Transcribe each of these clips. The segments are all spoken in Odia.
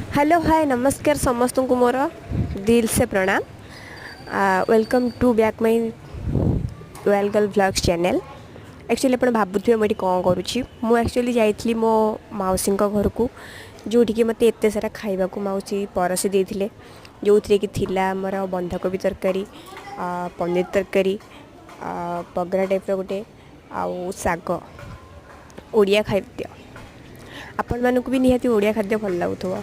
ହ୍ୟାଲୋ, ହାଏ, ନମସ୍କାର ସମସ୍ତଙ୍କୁ ମୋର दिल से ପ୍ରଣାମ। Welcome to back my Royal Girl Vlogs channel. Actually ଆପଣ ଭାବୁଥିବେ ମୁଁ ଏଠି କ'ଣ କରୁଛି। ମୁଁ ଆକ୍ଚୁଆଲି ଯାଇଥିଲି ମୋ ମାଉସୀଙ୍କ ଘରକୁ, ଯେଉଁଠିକି ମୋତେ ଏତେ ସାରା ଖାଇବାକୁ ମାଉସୀ ପରସି ଦେଇଥିଲେ, ଯେଉଁଥିରେ କି ଥିଲା ଆମର ବନ୍ଧାକୋବି ତରକାରୀ, ପନିର ତରକାରୀ, ବଗରା ଟାଇପ୍ର ଗୋଟେ ଆଉ ଶାଗ। ଓଡ଼ିଆ ଖାଦ୍ୟ, ଆପଣମାନଙ୍କୁ ବି ନିହାତି ଓଡ଼ିଆ ଖାଦ୍ୟ ଭଲ ଲାଗୁଥିବ।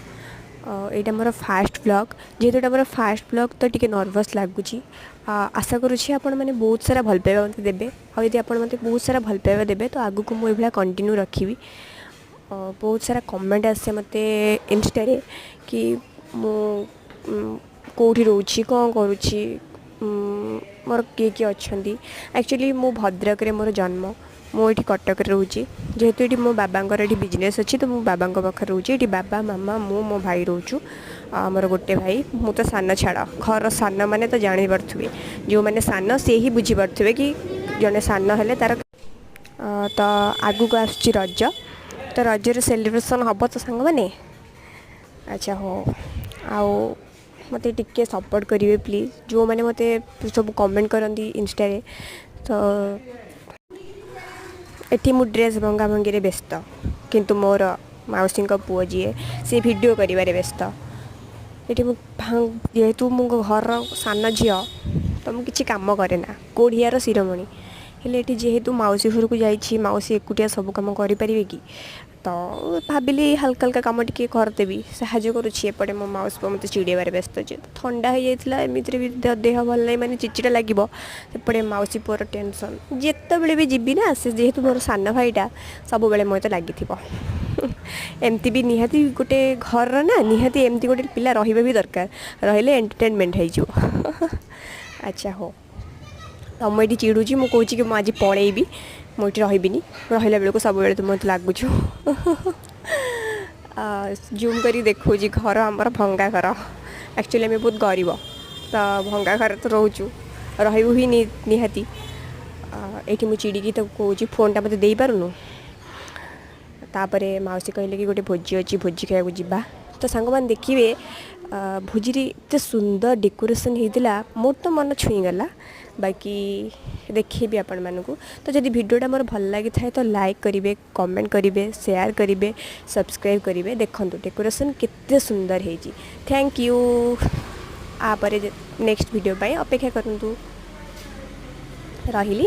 ଏଇଟା ମୋର ଫାଷ୍ଟ ଭ୍ଲଗ୍। ଯେହେତୁ ଏଇଟା ମୋର ଫାଷ୍ଟ ଭ୍ଲଗ୍, ତ ଟିକେ ନର୍ଭସ୍ ଲାଗୁଛି। ଆଶା କରୁଛି ଆପଣମାନେ ବହୁତ ସାରା ଭଲ ପାଇବା ମୋତେ ଦେବେ। ଆଉ ଯଦି ଆପଣ ମୋତେ ବହୁତ ସାରା ଭଲ ପାଇବା ଦେବେ, ତ ଆଗକୁ ମୁଁ ଏଇଭଳିଆ କଣ୍ଟିନ୍ୟୁ ରଖିବି। ବହୁତ ସାରା କମେଣ୍ଟ ଆସେ ମୋତେ ଇନଷ୍ଟାରେ କି ମୁଁ କେଉଁଠି ରହୁଛି, କ'ଣ କରୁଛି, ମୋର କିଏ କିଏ ଅଛନ୍ତି। ଆକ୍ଚୁଆଲି ମୁଁ ଭଦ୍ରକରେ ମୋର ଜନ୍ମ। ମୁଁ ଏଇଠି କଟକରେ ରହୁଛି। ଯେହେତୁ ଏଇଠି ମୋ ବାବାଙ୍କର ଏଠି ବିଜନେସ୍ ଅଛି, ତ ମୁଁ ବାବାଙ୍କ ପାଖରେ ରହୁଛି। ଏଠି ବାବା, ମାମା, ମୁଁ, ମୋ ଭାଇ ରହୁଛୁ। ଆଉ ଆମର ଗୋଟେ ଭାଇ, ମୁଁ ତ ସାନ। ଛାଡ଼, ଘରର ସାନ ମାନେ ତ ଜାଣିପାରୁଥିବେ। ଯେଉଁମାନେ ସାନ, ସେ ହିଁ ବୁଝିପାରୁଥିବେ କି ଜଣେ ସାନ ହେଲେ ତା'ର ତ ଆଗକୁ ଆସୁଛି ରଜ, ତ ରଜରେ ସେଲିବ୍ରେସନ୍ ହେବ ତ ସାଙ୍ଗମାନେ? ଆଚ୍ଛା ହଉ, ଆଉ ମୋତେ ଟିକେ ସପୋର୍ଟ କରିବେ ପ୍ଲିଜ୍, ଯେଉଁମାନେ ମୋତେ ସବୁ କମେଣ୍ଟ କରନ୍ତି ଇନଷ୍ଟାରେ। ତ ଏଠି ମୁଁ ଡ୍ରେସ୍ ଭଙ୍ଗା ଭଙ୍ଗିରେ ବ୍ୟସ୍ତ, କିନ୍ତୁ ମୋର ମାଉସୀଙ୍କ ପୁଅ ଯିଏ, ସେ ଭିଡ଼ିଓ କରିବାରେ ବ୍ୟସ୍ତ। ଏଠି ମୁଁ ଯେହେତୁ ମୁଁ ଘରର ସାନ ଝିଅ, ତ ମୁଁ କିଛି କାମ କରେ ନା, କୋଢ଼ିଆର ଶିରୋମଣି। ହେଲେ ଏଠି ଯେହେତୁ ମାଉସୀ ଘରକୁ ଯାଇଛି, ମାଉସୀ ଏକୁଟିଆ ସବୁ କାମ କରିପାରିବେ କି? ତ ଭାବିଲି ହାଲକା ହାଲକା କାମ ଟିକେ କରିଦେବି, ସାହାଯ୍ୟ କରୁଛି। ଏପଟେ ମୋ ମାଉସୀ ପୁଅ ମୋତେ ଚିଡ଼େଇବାରେ ବ୍ୟସ୍ତ ଅଛି। ଥଣ୍ଡା ହେଇଯାଇଥିଲା, ଏମିତିରେ ବି ଦେହ ଭଲ ନାହିଁ, ମାନେ ଚିଡ଼ଚିଡ଼ା ଲାଗିବ। ସେପଟେ ମାଉସୀ ପୁଅର ଟେନସନ୍। ଯେତେବେଳେ ବି ଯିବି ନା, ସେ ଯେହେତୁ ମୋର ସାନ ଭାଇଟା, ସବୁବେଳେ ମୋ ସହିତ ଲାଗିଥିବ। ଏମିତି ବି ନିହାତି ଗୋଟେ ଘରର ନା, ନିହାତି ଏମିତି ଗୋଟେ ପିଲା ରହିବା ବି ଦରକାର। ରହିଲେ ଏଣ୍ଟରଟେନମେଣ୍ଟ ହେଇଯିବ। ଆଚ୍ଛା ହଉ, ତ ମୁଁ ଏଠି ଚିଡ଼ୁଛି। ମୁଁ କହୁଛି କି ମୁଁ ଆଜି ପଳେଇବି, ମୁଁ ଏଠି ରହିବିନି। ରହିଲା ବେଳକୁ ସବୁବେଳେ ତୁ ମୋତେ ଲାଗୁଛୁ। ଜୁମ୍ କରିକି ଦେଖାଉଛି ଘର ଆମର, ଭଙ୍ଗା ଘର। ଆକ୍ଚୁଆଲି ଆମେ ବହୁତ ଗରିବ, ତ ଭଙ୍ଗା ଘରେ ତ ରହୁଛୁ, ରହିବୁ ହିଁ ନିହାତି। ଏଇଠି ମୁଁ ଚିଡ଼ିକି ତାକୁ କହୁଛି, ଫୋନ୍ଟା ମୋତେ ଦେଇପାରୁନୁ? ତାପରେ ମାଉସୀ କହିଲେ କି ଗୋଟେ ଭୋଜି ଅଛି, ଭୋଜି ଖାଇବାକୁ ଯିବା। ତ ସାଙ୍ଗମାନେ ଦେଖିବେ, ଭୋଜିରେ ଏତେ ସୁନ୍ଦର ଡେକୋରେସନ୍ ହେଇଥିଲା, ମୋର ତ ମନ ଛୁଇଁଗଲା। ବାକି ଦେଖେଇବି ଆପଣମାନଙ୍କୁ। ତ ଯଦି ଭିଡ଼ିଓଟା ମୋର ଭଲ ଲାଗିଥାଏ, ତ ଲାଇକ୍ କରିବେ, କମେଣ୍ଟ କରିବେ, ସେୟାର କରିବେ, ସବସ୍କ୍ରାଇବ୍ କରିବେ। ଦେଖନ୍ତୁ ଡେକୋରେସନ୍ କେତେ ସୁନ୍ଦର ହେଇଛି। Thank you. ଆ ପରେ ନେକ୍ସଟ ଭିଡ଼ିଓ ପାଇଁ ଅପେକ୍ଷା କରନ୍ତୁ। ରହିଲି।